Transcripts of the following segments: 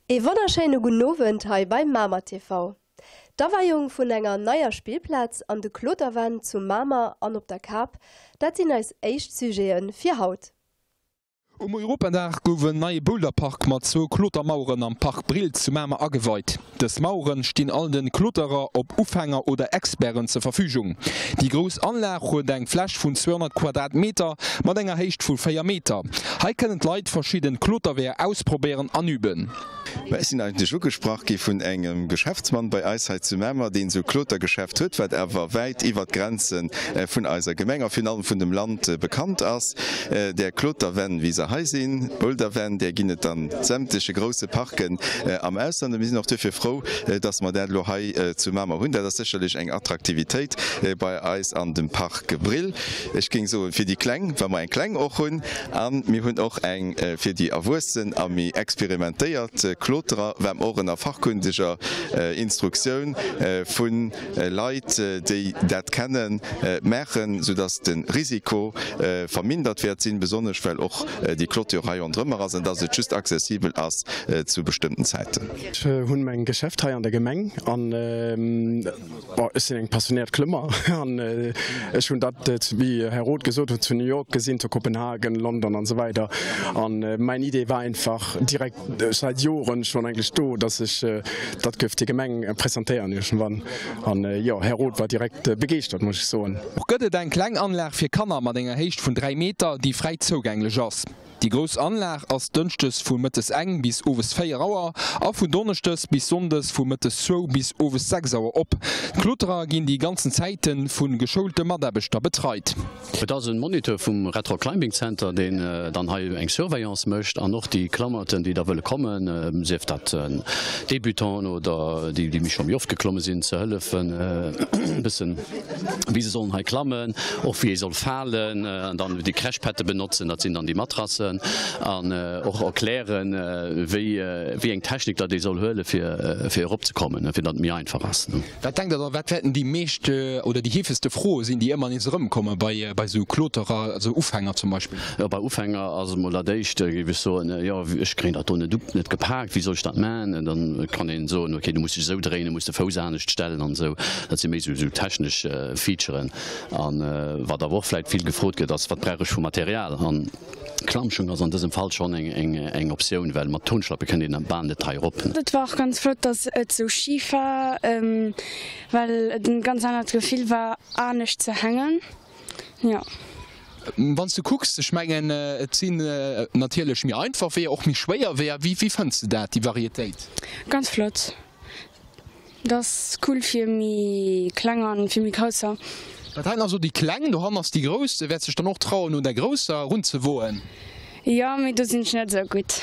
Ee wonnerschéine gudden Owend hei bei Mamer TV. D'Aweiung vun enger neier Spillplaz an de Kloterwänn zu Mamer an op der Kap, dat sinn eis éischt Sujete fir haut. Um Europadag gouf en neie Boulderpark mat zwou Klotermaueren am Park Brill zu Mamer ageweit. Dës Maueren stinn all den Kloterer, ob Ufänger oder Experten, zur Verfügung. Déi grouss Anlag huet eng Fläch vun 200 Quadratmeter mat enger Héicht vu 4 Meter. Hei kënnen d'Leit verschidden Kloterweeër ausprobéieren an üben. Mä ech sinn eigentlech ugesprach gi vun engem Geschäftsmann bei eis hei zu Mamer, deen esou e Klotergeschäft huet, wat awer wäit iwwert d'Grenze vun eiser Gemeng a virun allem vun dem Land bekannt ass. Där Kloterwänn, wéi se hei sinn, Boulderwänn, där ginn et a sämtleche grousse Parken am Ausland. A mir sinn och duerfir frou, dass mer dat elo hei zu Mamer hunn. Dat ass sécherlech eng Attraktivitéit bei eis an dem Park Brill. Ech géing soen, fir déi Kleng, well mer eng Kleng och hunn. A mir hunn och eng fir déi Erwuessen a méi experimentéiert Kloterer, wat mer och ënner fachkundeger Instruktioun vu Leit, déi dat kennen, maachen, soudass de Risiko vermindert wäert sinn, besonnesch well och déi Clôture hei ronderëmmer ass an dass et just accessibel ass zu bestëmmten Zäiten. Ech hunn mäin Geschäft hei an der Gemeng an bon ech sinn eng passionéiert Klëmmer an ech hunn dat wéi Här Roth gesot huet zu New York gesinn, zu Kopenhagen, London an esou weider an mäin Idee war einfach direkt seit Joren schon eigentlech do, dass ech dat gouf der Gemeng presentéieren iergendwann an jo Här Roth war direkt begeeschtert muss ech soen. Och gëtt et eng kleng Anlag fir Kanner mat enger Héicht vun 3 Meter, déi fräi zougänglech ass. Déi grouss Anlag ass dënschdes vu mëttes eng bis owes 4 Auer a vun donneschdes bis sonndes vu mëttes zwou bis owes 6 Auer op. D'Kloterer ginn déi ganzen Zäite vu geschoulte Mataarbechter betreit. Et ass en Moniteur vum Red Rock Climbing Center, deen dann hei eng Surveillance mécht an och déi Klammerten, déi da wëlle kommen, sief dat Débutanten oder déi, déi scho méi oft geklomme sinn, ze hëllefen e bëssen, wéi se sollen hei klammen, och wéi ee soll falen an dann déi Crashpadde benotzen, dat sinn dann déi Matrassen an och erklären, wéi wéi eng Technik datt ee soll huele fir fir eropzekommen, fir datt et méi einfach ass. Wat denkt Der da, wat wäerten déi meescht oder déi heefegste Froe sinn, déi ëmmer nees erëmkomme bei bei esou Kloterer, also Ufänger zum Beispill? Jo, bei Ufänger ass emol dat éischt, géif ech soen, jo ech kréien dat do net net gepaakt, wéi soll ech dat man? Dann kann een soen, ok, du muss dech esou dréinen, du muss de Fouss anescht stellen an esou. Dat si méi esou technesch Featuren. An wat awer och vläit vill gefrot gëtt, ass, wat brauch ech vu Material? An Klammschung ass an dësem Fall schonn eng Optioun, well mat Turnschlappe kënnt een bal net hei erop. Et war och ganz flott, dass et sou schif war, well et en ganz anert Gefill war anescht ze hängen, jo. Wann s du kucks, ech mengen et sinn natierlech méi einfach Weeër, och méi schwéier Weeër. Wéi fënns de dat, déi Varietéit? Ganz flott. Et ass cool fir méi kleng an fir méi grousser. Dat heiten ass elo déi kleng, dohannen ass déi grouss. Wäerts dech dann och trauen un der grousser erunzewoen? Jo, mee do sinn ech net esou gutt.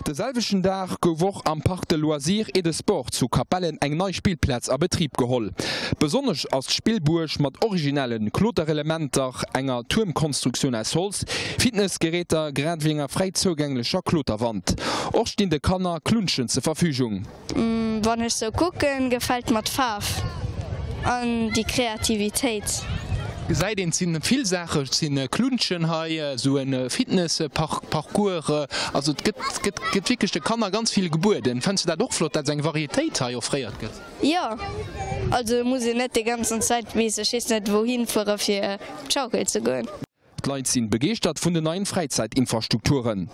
De selwechten Dag gouf och am Parc de Loisirs et de Sports zu Capellen eng nei Spillplaz a Betrib geholl. Besonnesch ass d'Spillbuerg mat originelle Kloterelementer, enger Tuermkonstruktioun aus Holz, Fitnessgeräter grad ewéi enger fräi zougänglecher Kloterwand. Och stinn de Kanner Klunschen zur Verfügung. Wann ech sou kucken gefällt mer d'Faarf an déi Kreativitéit. Gesäit een, et sinn vill Saachen, et sinn Klunschen hei, esou en Fitness Parcours, also et gëtt gëtt gëtt wierklech de Kanner ganz vill gebueden. Fënns de dat och flott, dat esou eng Varietéit hei offréiert gëtt? Jo, also muss een net déi ganzen Zäit bis ech weess net wouhin fuere fir op d'Schaukel ze goen. D'Leit sinn begeeschtert vun den neien Fräizäitinfrastrukturen.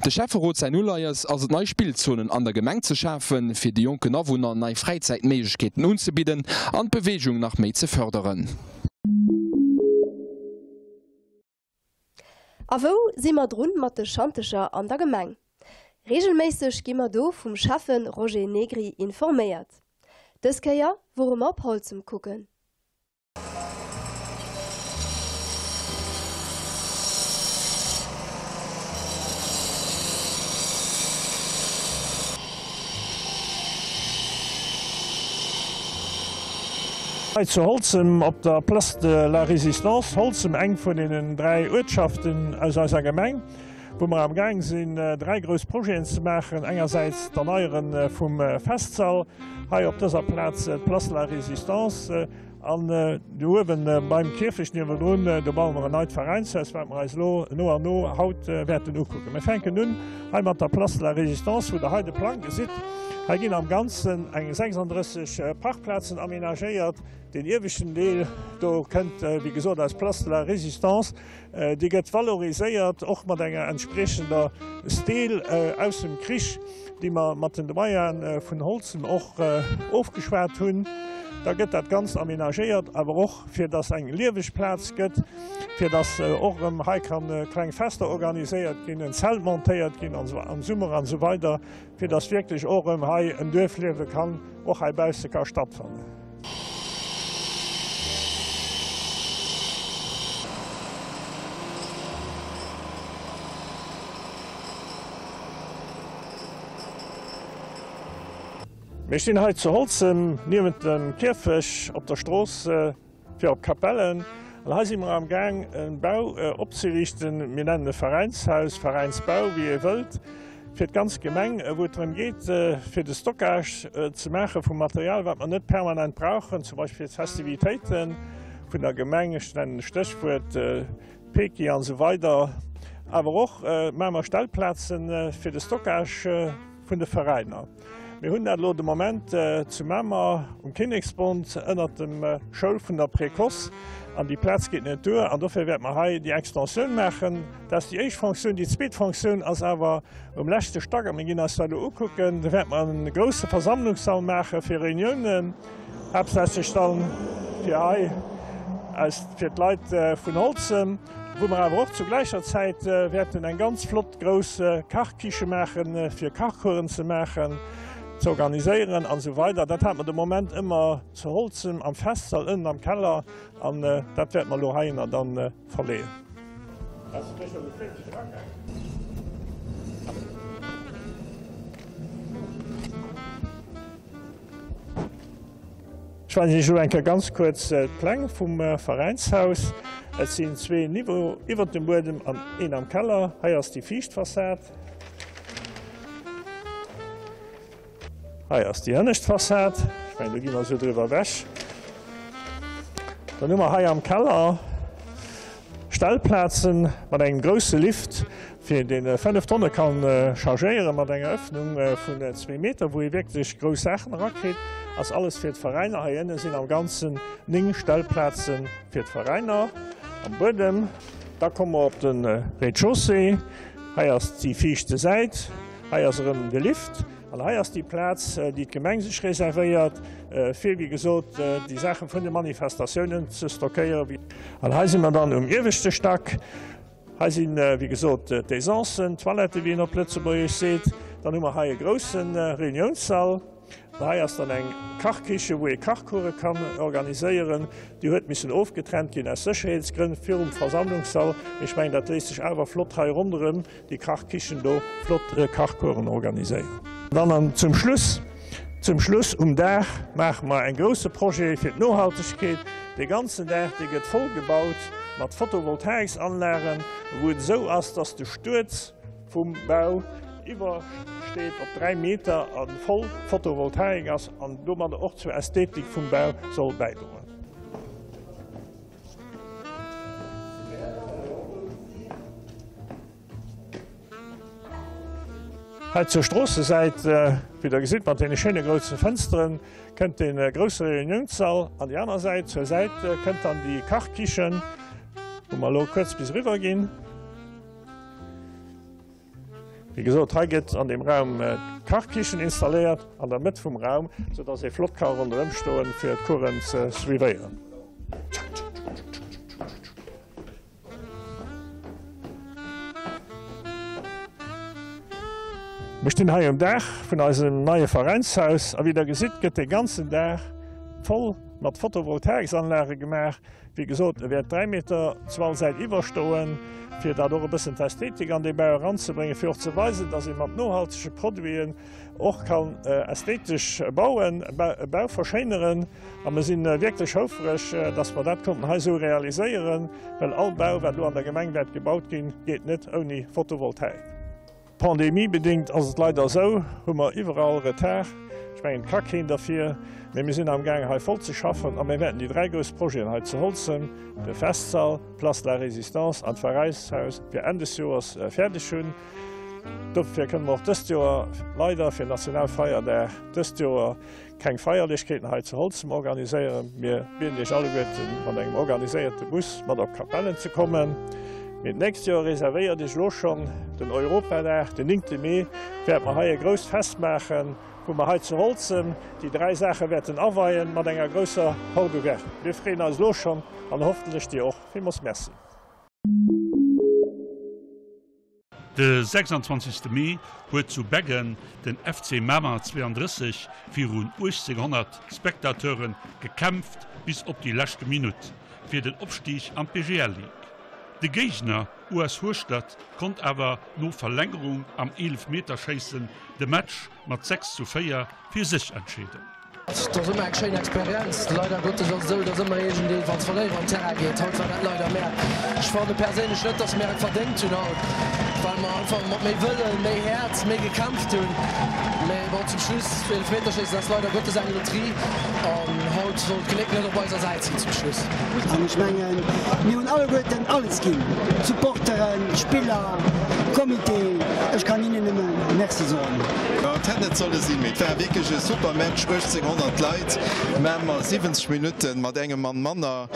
De Schäfferot säin Uleies ass et nei Spillzonen an der Gemeng ze schafen, fir de jonken Awunner nei Fräizäitméiglechkeeten unzebidden an d'Beweegung nach méi ze fërderen. A wou si mer drun mat de Schantecher an der Gemeng? Regelméisseg gi mer do vum Schäffen Roger Negri informéiert. Dës Kéier wore mer op Holzem kucken. Hei zu Holzem op der Place de la Résistance, Holzem, eng vun deenen 3 Uertschaften aus eiser Gemeng, wou mer am Gaang sinn 3 grouss Projeten ze maachen. Engersäits d'Erneiere vum Festsall hei op dëser Plaz, d'Place de la Résistance. An do uewen beim Kierfecht niewendrun, do baue mer en neit Veräinshaus, wat mer eis elo no an no haut wäerten ukucken. Mir fänken un hei mat der Place de la Résistance, wou Der hei de Plang gesitt. Hei ginn am Ganzen eng 36 Parkplazen aménagéiert. Deen ieweschten Deel do kënnt, wéi gesot, eis Place de la Résistance. Déi gëtt valoriséiert, och mat enger entspriechender Stele aus dem Krich, déi mer mat den Doyene vun Holzem och ofgeschwat hunn. Da gëtt dat Ganzt aménagéiert, awer och fir datt eng lieweg Plaz gëtt, fir datt och erëm hei ka kleng Fester organiséiert ginn, en Zelt montéiert ginn am Summer an esou weider, fir datt wierklech och erëm hei en Duerfliewe kann och heibausse ka stattfannen. Mir stinn hei zu Holzem niewent dem Kierfech op der Strooss fir op Capellen. An hei si mer am Gaang e Bau opzeriichten. Mir nennen e Veräinshaus, Veräinsbau, wéi ee wëllt, fir d'ganz Gemeng, wou et drëm geet, fir de Stockage ze maache vum Material, wat mer net permanent brauchen, zum Beispill fir d'Festivitéite vun der Gemeng, ech nennen e Stéchwuert, Peki an esou weider. Awer och maache mer Stellplaze fir de Stockage vun de Veräiner. Mir hunn dat elo de Moment zu Mamer um Kinneksbond ënnert dem Schoul vun der Précoce an déi Plaz geet net duer an dofir wäerte mer hei déi Extensioun maachen. Dat ass déi éischt Fonctioun. Déi zweet Fonctioun ass awer um leschte Stack a mir ginn eis dat elo ukucken. Do wäerte mer e grousse Versammlungssall maache fir Reuniounen, haaptsächlech dann fir hei aus fir d'Leit vun Holzem, wou mer awer och zu gläicher Zäit wäerten eng ganz flott grouss Kachkiche maachen, fir Kachcoursen ze maachen, ze organiséieren an esou weider. Dat hat mer de Moment ëmmer zu Holzem am Festsall ënnen am Keller an dat wäerte mer elo heihinner dann verleeën. Ech weisen Iech elo eng Kéier ganz kuerz d'Pläng vum Veräinshaus. Et sinn zwee Niveau iwwert dem Buedem an een am Keller. Hei ass déi viischt Fassad. Hei ass déi hënnescht Fassad. Ech mengen, do gi mer esou driwwer ewech. Dann hu mer hei am Keller Stellplazen mat engem grousse Lift, fir dee 5 Tonne kann chargéieren, mat enger Ëffnung vun zwee Meter, wou ee wierklech grouss Saachen erakritt. Ass alles fir d'Veräiner. Hei ënne sinn am Ganzen 9 Stellplaze fir d'Veräiner am Buedem. Da komme mer op de Rez-de-chaussée. Hei ass déi viischte Säit. Hei ass erëm de Lift. An hei ass déi Plaz, déi d'Gemeng sech reservéiert, fir, wéi gesot, déi Saache vun de Manifestatiounen ze stockéieren. An hei si mer dann um ieweschte Stack. Hei sinn, wéi gesot, d'Aisancen, d'Toiletten, wéi een op Lëtzebuergesch seet. Dann hu mer hei e grousse Reuniounssall. Hei ass dann eng Kachkiche, wou ee Kachcourse kann organiséieren. Déi huet missen ofgetrennt ginn aus Sécherheetsgrënn virum Versammlungssall. Mee ech mengen, dat léisst sech awer flott hei ronderëm déi Kachkichen do flott Kachcoursen organiséieren. Dann an zum Schluss, zum Schluss um Daach maache mer en grousse Projet fir d'Nohaltegkeet. Dee ganzen Daach, dee gëtt voll gebaut mat Photovoltaiksanlagen, wou et esou ass, dass de Stuerz vum Bau iwwersteet op 3 Meter a voll Photovoltaik ass an domadder och zur Ästhetik vum Bau soll bäidroen. Hei zur Stroossesäit, wéi der gesitt, mat deene schéine grousse Fënsteren, kënnt dee grousse Reuniounssall. An déi aner Säit, zur Säit, kënnt dann déi Kachkichen, wou mer elo kuerz bis eriwwer ginn. Wéi gesot, hei gëtt an deem Raum d'Kachkichen installéiert, an der Mëtt vum Raum, sou dass ee flott ka ronderëm stoen, fir d'Coursen ze suivéieren. Mir stinn hei um Daach vun eisem neie Veräinshaus a wéi der gesitt, gëtt dee ganzen Daach voll mat Photovoltaiksanlage gemaach. Wéi gesot, e wäert 3 Meter zu all Säit iwwerstoen, fir dat och e bëssen d'Ästhetik an dee Bau eranzebréngen, fir och ze weisen, dass ee mat nohaltege Produiten och kann ästhetesch bauen, e Bau verschéineren. A mir si wierklech houfreg, dass mer dat konnten hei esou realiséieren, well all Bau, wat elo an der Gemeng wäert gebaut ginn, geet net ouni Photovoltaik. Pandemiebedéngt ass et leider esou, hu mer iwwerall Retard. Ech mengen, et ka keen derfir, mee mir sinn amgaangen, hei voll ze schaffen a mir wäerten déi 3 grouss Projeten hei zu Holzem, de Festsall, d'Place de la Résistance an d'Veräishaus, fir Enn des Joers fäerdeg hunn. Dofir kënne mer och dëst Joer leider fir Nationalfeierdag dëst Joer keng Feierlechkeeten hei zu Holzem organiséieren. Mir bieden Iech alleguerten, mat engem organiséierte Bus mat op Capellen ze kommen. Mee d'nächst Joer reservéiert Iech elo schonn den Europadag, den 9 Mee wäerte mer hei e grousst Fest maachen, wou mer hei zu Holzem déi 3 Saache wäerten aweien mat enger grousser Porte ouverte. Mir freeën eis elo schonn an hoffentlech Dir och. Villmools Merci. De 26 Mee huet zu Beggen den FC Mamer 32 virun 1800 Spectateure gekämpft bis op déi leschte Minutt fir den Opstig an d'BGL Ligue. De Géigner US Hueschtert konnt awer no Verlängerung am Eelefmeterschéissen de Match mat 6 zu 4 fir sech entscheeden. Et ass ëmmer eng schéin Experienz. Leider Gottes ass et esou, dass ëmmer iergendeen als Verléierer am Terrain geet. Haut war dat leider mär. Ech fanne perséinlech net, dass mär et verdéngt hunn haut, well mer einfach mat méi Wëllen, méi Häerz, méi gekämpft hunn. Mä bon, zum Schluss, Eelefmeterschéissen ass leider Gottes eng Loterie an haut sollt d'Gléck net op eiser Säit sinn zum Schluss. An ech mengen, mir hunn alleguerten alles ginn, d'Supporteren, d'Spiller, Comité. Ech kann hinnen nëmme Merci soen. Et hätt net solle sinn, mee et war wierklech e super Match. 1800 Leit, Mamer 70 Minutten mat engem Mann manner,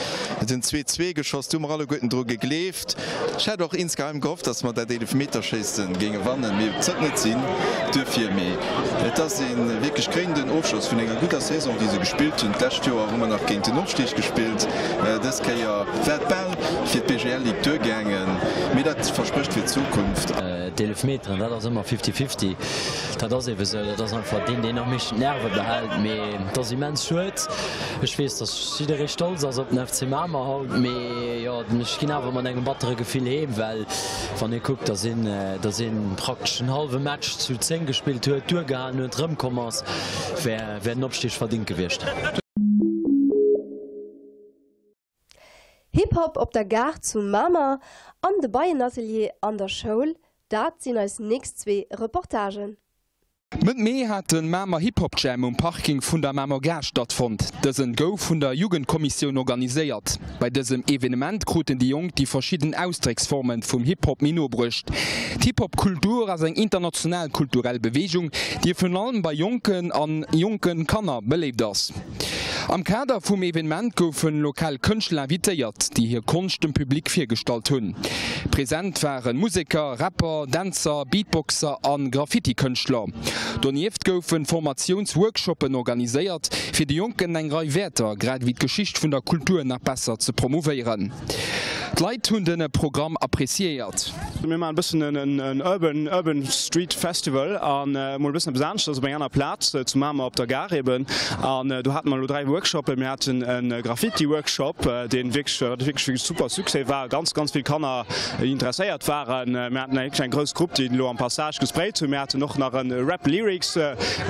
den 2, 2 geschoss. Do hu mer alleguerten dru gegleeft. Ech hat och insgeheim gehofft, datt mer dat Eelefmeterschéisse géinge wannen, mee et sollt net sinn. Duerfir, mee et ass ee wierklech kréinenden Ofschloss vun enger gudder Saison, déi se gespillt hunn. D'lescht Joer hu mer nach géint den Ofstig gespillt. Dës Kéier war et bal fir d'BGL Ligue duergaangen, mee dat versprécht fir d'Zukunft. D'Eelefmeteren, dat ass ëmmer fifty-fifty. Dat ass eebe sou. Dat ass einfach deen, deen am meeschten d'Nerve behält. Mee et ass immens schued. Ech weess, datt jidderee stolz ass op den FC Mamer haut. Mee jo, ech ginn awer mat engem battere Gefill heem, well wann ee kuckt, datt een, datt ee praktesch en hallwe Match zu 10 gespillt huet, duergehalen huet, erëmkomm ass, wär, wär den Opstig verdingt gewiescht. Hip Hop op der Gare zu Mamer an de Beienatelier an der Schoul, dat sinn eis nächst zwee Reportagen. Mëtt Mee hat de Mamer Hip Hop Jam um Parking vun der Mamer Gare stattfonnt. Dësen gouf vun der Jugendkommissioun organiséiert. Bei dësem Evenement kruten déi Jonk déi verschidden Ausdrécksformen vum Hip Hop méi no bruecht. D'Hip Hop Kultur ass eng international kulturell Beweegung, déi virun allem bei Jonken an jonken Kanner beléift ass. Am Kader vum Evenement goufen lokal Kënschtler invitéiert, déi hir Konscht dem Public virgestallt hunn. Present waren Museker, Rapper, Dänzer, Beatboxer an Graffiti-Kënschtler. Donieft goufen Formatiouns-Workshoppen organiséiert, fir de Jonken eng Rei Wäerter, grad ewéi d'Geschicht vun der Kultur nach besser ze promouvéieren. D'Leit hunn de Programm appreciéiert. Mir maachen e bëssen en Urban Urban Street Festival an emol e bëssen eppes aneschters op eng aner Plaz, zu Mamer op der Gare eben. An do hate mer elo 3 Workshoppen. Mir haten e Graffiti Workshop, dee wierklech, wat wierklech e super Succès war, ganz ganz vill Kanner déi interesséiert waren. Mir haten wierklech eng grouss Grupp, déi elo am Passage gesprayt hunn. Mir haten och nach e Rap Lyrics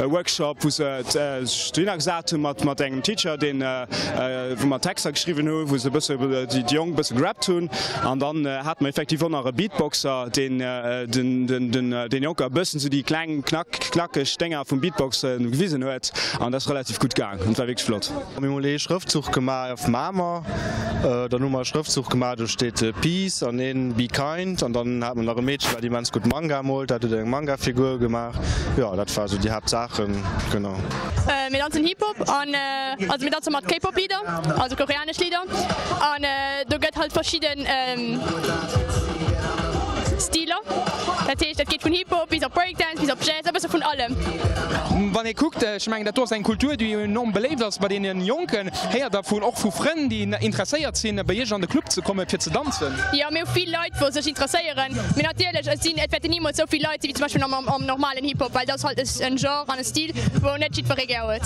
Workshop, wou se sech dohinner gesat hunn mat mat engem Teacher, deen wou mer Texter geschriwwen hunn, wou se e bësse déi Jonk e bësse gerappt hunn. An dann hate mer effektiv och nach e Beatboxer, deen den Jonker e bëssen esou déi kleng knack knackeg Dénger vum Beatboxe gewisen huet. An dat ass relativ gutt gaang an et war wierklech flott. Mir hu mol ee Schrëftzuch gemaach auf Mamer, dann hu mer e Schrëftzuch gemaach, do steet Peace an een Be kind. An dann hat mer nach e Meedchen, wat immens gutt Manga moolt, dat huet eng Manga-Figur gemaach. Jo, dat war esou déi Haaptsaachen, genau. Mir danzen Hip-Hop an also mir danze mat K-Pop Lieder, also koreanesch Lieder an do gëtt halt verschidden Stiler. Dat heescht dat geet vun Hip-Hop bis op Breakdance bis op Jazz, e bësse vun allem. Wann ee kuckt, ech mengen dat do ass eng Kultur déi enorm beléift ass bei deene Jonken. Héiert der vun och vu Frënn déi interesséiert sinn bei iech an de Club ze kommen fir ze danzen? Jo mir hu vill Leit wou sech interesséieren, mee natierlech et sinn et wäerten nimools esou vill Leit sinn wéi zum Beispill am normalen Hip-Hop, well dat ass halt en Genre an e Stil wou net jiddweree gär huet.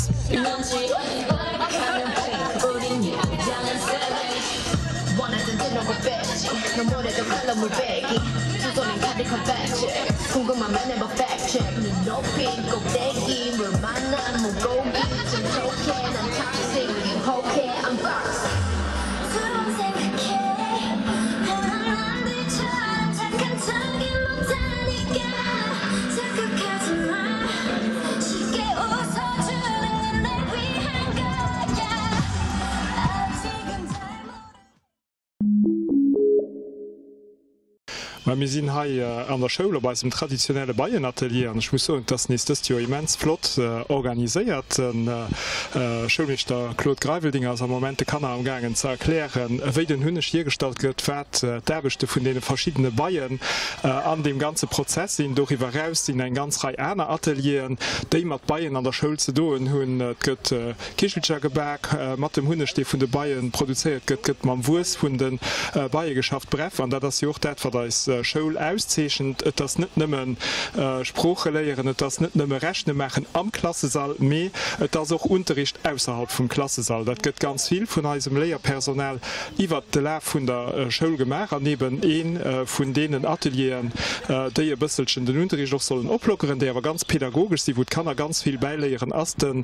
Mä mir sinn hei an der Schoul op eisem traditionelle Beienatelier an ech muss soen, et ass nees dëst Joer immens flott organiséiert. De Schoulmeeschter Claude Greiveldinger ass am Moment de Kanner am gaangen ze erklären, wéi den Hunneg hiergestallt gëtt, wat d'Aarbechte vun deene verschiddene Beien an deem ganze Prozess sinn. Doriwwer eraus sinn eng ganz Rei aner Atelieren, déi mat Beien an der Schoul ze doen hunn. Et gëtt Kichelcher gebak mat dem Hunneg, dee vun de Beie produzéiert gëtt, gëtt mam Wuess vun de Beie geschafft. Bref, an dat ass jo och dat, wat eis Schoul auszeechent, et ass net nëmme Sprooche léieren, et ass net nëmme Rechne maachen am Klassesall, mee et ass och Unterricht ausserhalb vum Klassesall. Dat gëtt ganz vill vun eisem Léierpersonal iwwert de Laf vun der Schoul gemaach an eben ee vun deenen Atelieren, déi e bësselchen den Unterricht och sollen oplockeren, déi awer ganz pedagogesch sinn, wou d'Kanner ganz vill bäiléieren, ass de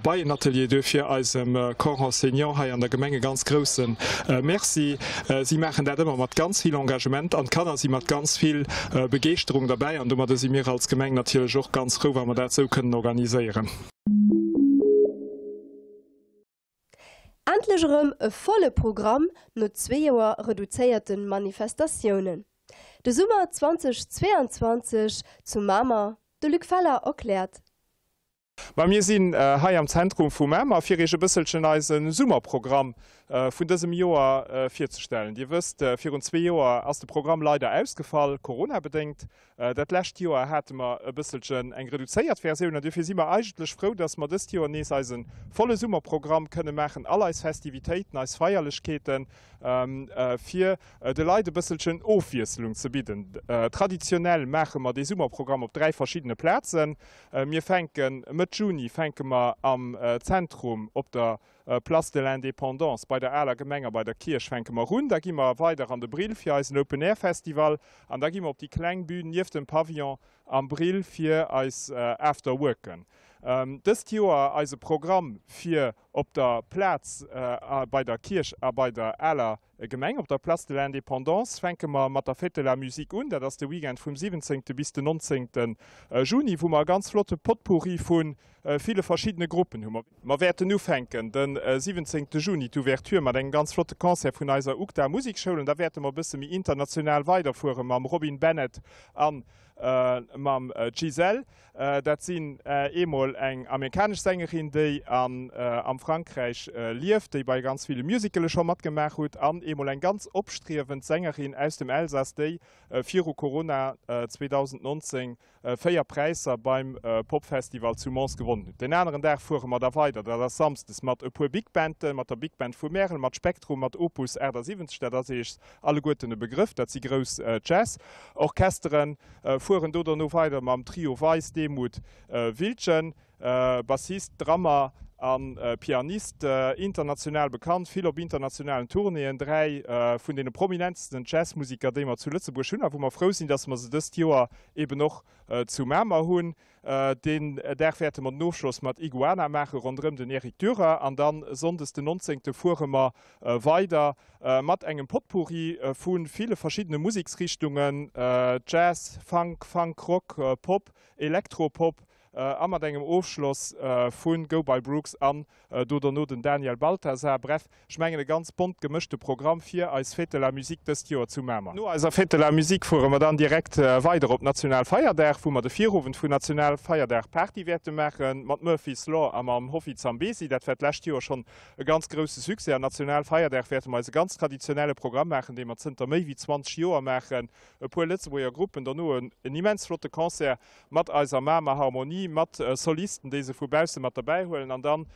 Beienatelier. Duerfir eisem Corps enseignant hei an der Gemeng e ganz grousse Merci. Si maachen dat ëmmer mat ganz vill Engagement an d'Kanner si mat ganz vill Begeeschterung derbäi an domadder si mir als Gemeng natierlech och ganz frou, wa mer dat esou kënnen organiséieren. Endlech erëm e volle Programm no zwee Joer reduzéierte Manifestatiounen. De Summer 2022 zu Mamer, de Luc Feller erkläert. Ma mir sinn hei am Zentrum vu Mamer fir iech e bësselchen eise Summerprogramm vun dësem Joer virzestellen. Dir wësst, virun zwee Joer ass de Programm leider ausgefall, Corona-bedéngt. Dat lescht Joer hate mer e bësselchen eng reduzéiert Versioun an duerfir si mer eigentlech frou, dass mer dëst Joer nees eise volle Summerprogramm kënne maachen, all eis Festivitéiten, eis Feierlechkeeten, fir de Leit e bësselchen Ofwiesselung ze bidden. Traditionell maache mer dee Summerprogramm op 3 verschiddene Plazen. Mir fänken Mëtt Juni fänke mer am Zentrum op der Place de l'Indépendance bei der aler Gemeng a bei der Kierch fänke mer un. Da gi mer weider an de Brill fir eisen Open Air Festival an da gi mer op déi kleng Bühn nieft dem Pavillon am Brill fir eis After Worken. Dëst Joer eise Programm fir op der Plaz bei der Kierch a bei der aler Gemeng. Op der Place de l'Indépendance fänke mer mat der Fête de la Musique un. Dat ass de Weekend vum 17. bis den 19. Juni, wou mer e ganz flotte Potpourri vu ville verschiddene Gruppen hunn. Mer wäerten ufänken de 17. Juni d'Ouverture mat engem ganz flotte Concert vun eiser UGDA Musekschoul an da wäerte mer e bësse méi international weiderfuere mam Robin Bennett a mam Gisèle. Dat sinn eemol eng amerikanesch Sängerin, déi am Frankräich lieft, déi bei ganz ville Musicale scho matgemaach huet, an eemol eng ganz opstriewend Sängerin aus dem Elsass, déi viru Corona 2019 4 Präisser beim Popfestival zu Mons gewonnen huet. Den aneren Dag fuere mer da weider, dat ass samsdes, mat e puer Big Banden, mat der Big Band vu Märel, mat Spektrum, mat Opus 78, dat ass Iech alleguerten e Begrëff, dat si grouss Jazz-Orchesteren, fueren do dono weider mam Trio Weis, Demuth, Wiltgen, Bassist, Drummer a Pianist, international bekannt, vill op internationalen Tournéeën, 3 vun deene prominentsten Jazzmusiker, déi mer zu Lëtzebuerg hunn a wou mer frou sinn, dass mer se dëst Joer eben och zu Mamer hunn. Deen Dag wäerte mer den Ofschloss mat Iguana maache ronderëm den Eric Dürer an dann sonndes den 19. Fuere mer weider mat engem Potpourri vu ville verschiddene Museksrichtungen, Jazz, Funk, Funk, Rock, Pop, Elektropop a mat engem Ofschloss vu Go By Brooks an do derno den Daniel Balthasar. Bref, ech mengen e ganz bont gemëschte Programm fir eis Fête de la Musique dëst Joer zu Mamer. No eiser Fête de la Musique fuere mer dann direkt weider op Nationalfeierdag, wou mer de Virowend vun Nationalfeierdag Party wäerte maache mat Murphy's Law a mam Hoffi Zambezi. Dat war d'lescht Joer schonn e ganz grousse Succès. An Nationalfeierdag wäerte mer eise ganz traditionelle Programm maachen, dee mer zënter méi wéi 20 Joer maachen. E puer Lëtzebuerger Gruppen, derno en immens flotte Concert mat eiser Mamer Harmonie, mat Solisten, déi se vu bausse mat derbäi huelen an dann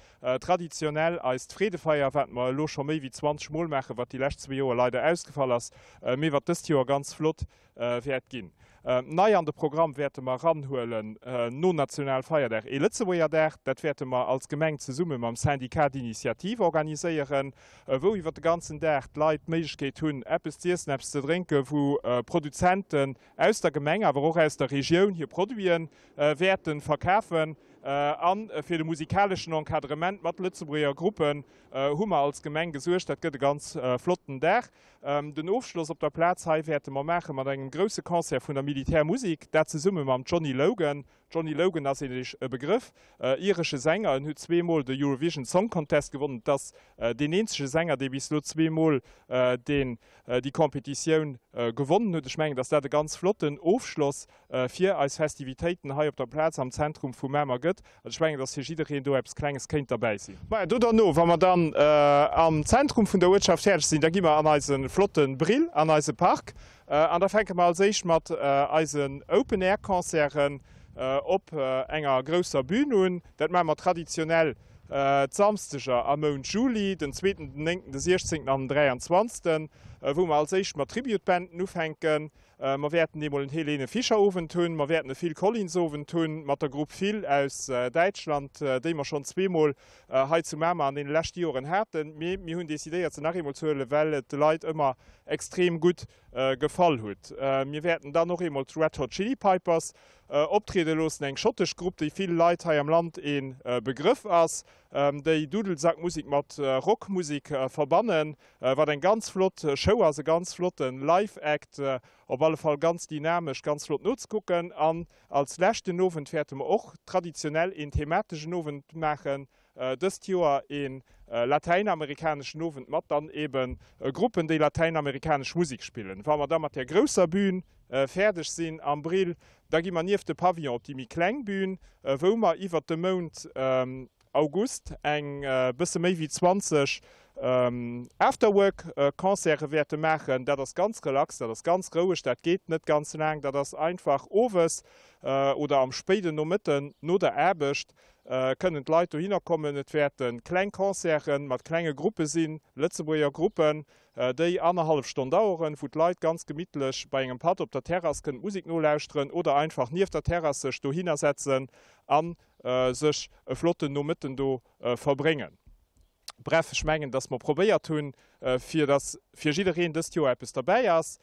traditionell eist Freedefeier, wat mer elo scho méi wéi 20 Mol maachen, wat déi lescht zwee Joer leider ausgefall ass, mee wat dëst Joer ganz flott wäert ginn. Nei an de Programm wäerte mer eranhuelen no Nationalfeierdag ee Lëtzebuerger Dag. Dat wäerte mer als Gemeng zesumme mam Syndicat d'initiative organiséieren, wou iwwer de ganzen Dag d'Leit d'Méiglechkeet hunn, eppes z'iessen, eppes ze drénken, wou Produzenten aus der Gemeng, awer och aus der Regioun hir Produite wäerte verkafen. A fir de musikaleschen Encadrement mat Lëtzebuerger Gruppen hu mer als Gemeng gesuergt. Dat gëtt e ganz flotten Dag. Den Ofschloss op der Plaz hei wäerte mer maache mat engem grousse Concert vun der Militärmusik, dat zesumme mam Johnny Logan. Johnny Logan ass Iech e Begrëff, iresche Sänger, en huet zweemol de Eurovision Song Contest gewonnen. Et ass deen eenzege Sänger, dee bis elo zweemol deen déi Competitioun gewonnen huet. Ech mengen, dass dat e ganz flotten Ofschloss fir eis Festivitéiten hei op der Plaz am Zentrum vu Mamer gëtt. An ech mengen, dass fir jiddereen do eppes Klenges kéint derbäi sinn. Maja, do derno, wa mer dann am Zentrum vun der Uertschaft fäerdeg sinn, da gi mer an eise flotte Brill, an eise Park. An da fänke mer als éischt mat eisen Open-Air-Concerten op enger grousser Bühn un. Dat maache mer traditionell d'Samsdeger am Mount Juli, den zweeten, den néngten, de siechzéngten an den dräianzwanzegsten, wou mer als éischt mat Tribute-Banden ufänken. Mer wäerten eemol en Helene Fischer-Owend hunn, mer wäerten e Phil Collins-Owend hunn mat der Grupp Phil aus Däitschland, déi mer schonn zweemol hei zu Mamer an deene leschte Joren haten. Mee mir hunn decidéiert, se nach eemol ze huelen, well et de Leit ëmmer extrem gutt gefall hutt. Mir wäerten dann och eemol d'Red Hot Chili Pipers optriede loossen, eng schottesch Grupp, déi ville Leit hei am Land ee Begrëff ass, déi Dudelsackmusek mat Rockmusek verbannen, wat eng ganz flott Show ass, e ganz flotte Live-Act, op alle Fall ganz dynamesch, ganz flott nozekucken. An als leschten Owend wäerte mer och traditionell een themategen Owend maachen, Dëst Joer ee latäinamerikaneschen Owend mat dann eben Gruppen, déi latäinamerikanesch Musek spillen. Wa mer da mat där grousser Bühn fäerdeg sinn am Brill, da gi mer nieft de Pavillon op déi méi kleng Bühn, wou mer iwwert de Mount August eng bësse méi wéi 20 Afterwork-Concerte wäerte maachen. Dat ass ganz relax, dat ass ganz roueg, dat geet net ganz laang, dat ass einfach owes oder am spéiden Nomëtten no der Aarbecht. kënnen d'Leit dohinner kommen. Et wäerte kleng Concerte mat klenge Gruppe sinn, Lëtzebuerger Gruppen, déi annerhallef Stonn daueren, wou d'Leit ganz gemittlech bei engem Patt op der Terrass kënnen d'Musek nolauschteren oder einfach nieft der Terrass sech dohinner setzen a sech e flotten Nomëtten do verbréngen. Bref, ech mengen, dass mer probéiert hunn, fir dass fir jiddereen dëst Joer eppes derbäi ass,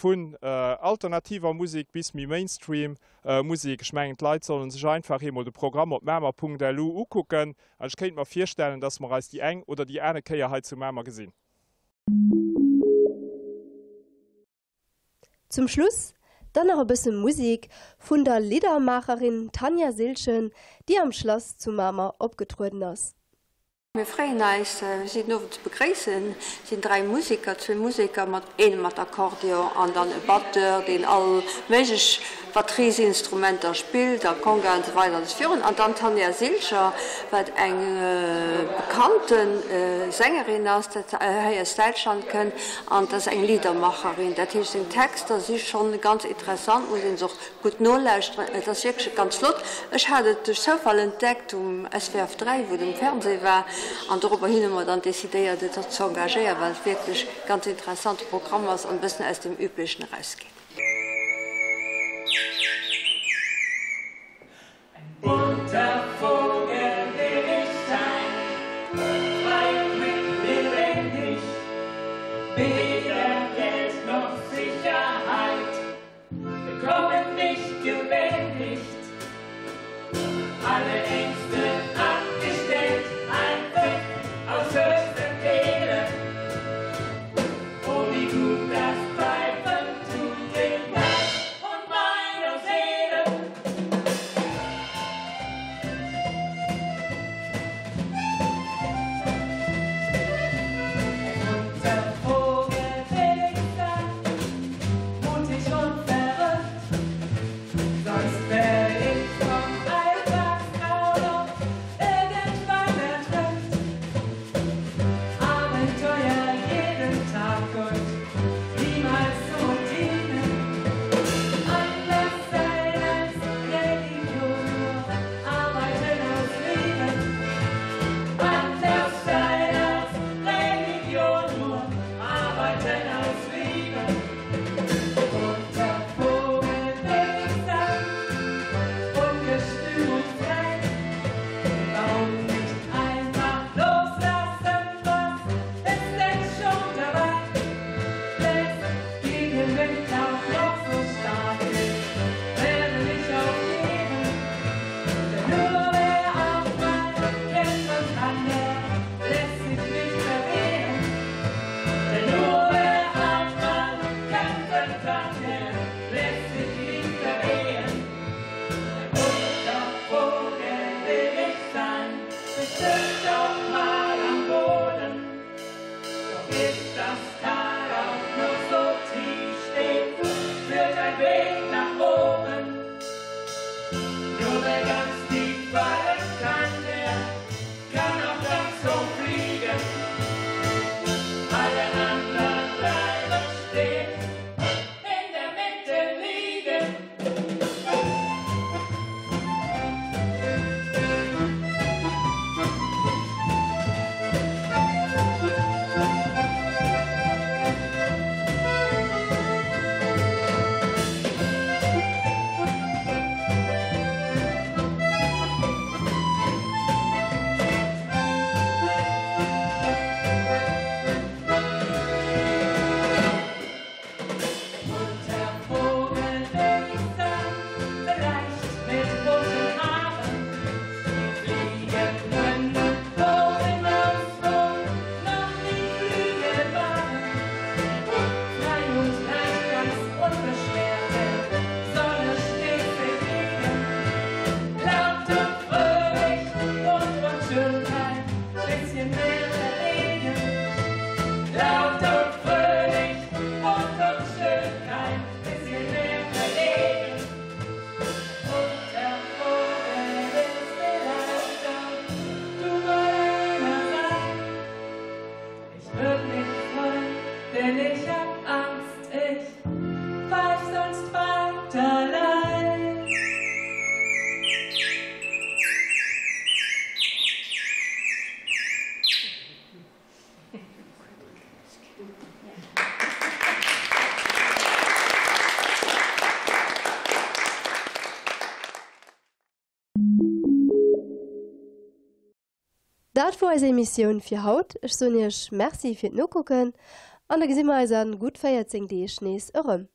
vun alternativer Musek bis méi Mainstream Musek. Ech mengen, d'Leit sollen sech einfach eemol de Programm op mamer.lu ukucken an ech kéint mer virstellen, dass mer eis déi eng oder déi ane Kéier hei zu Mamer gesinn. Zum Schluss dann nach e bësse Musik vun der Liddermaacherin Tanja Silchen, déi am Schlass zu Mamer opgetrueden ass. Mir freeën eis, si den Owend ze begréissen. Et sinn 3 Museker, zwee Museker mat, een mat Akkordeon an dann e Batteur, deen all méiglech Batteriesinstrumenter spillt a Conga an esou weider an esou virun. An dann d'Tanja Silcher, wat eng bekannte Sängerin ass, dat hei aus Däitschland kënnt an dat ass eng Liedermacherin. Dat heescht, seng Texter si schonn ganz interessant, muss ee se och gutt nolauschteren. Et ass wierklech ganz flott. Ech hat et duerch Zoufall entdeckt um SWF 3, wou et um Fernseh war an dorobber hin hu mer dann decidéiert, et och ze engagéieren, well et wierklech ganz interessante Programm ass an e bëssen aus dem Üblechen erausgeet. Ein bunter Vogel will ich sein, frei, quick, lebendig, weder Geld noch Sicherheit bekommen mich gebändigt. Alle Ängste abgestellt, ein Pfiff aus höchsten Kehle. Oh, wie gut das Pfeifen tut dem Geist und meiner Seele. Ein bunter Vogel will ich sein. Ich hab Angst, ich pfeif sonst weiter leid. Dat wor eis Emissioun fir haut. Ech soen iech Merci fir d'Nokucken an da gesi mer eis an gutt 14 Deeg nees erëm.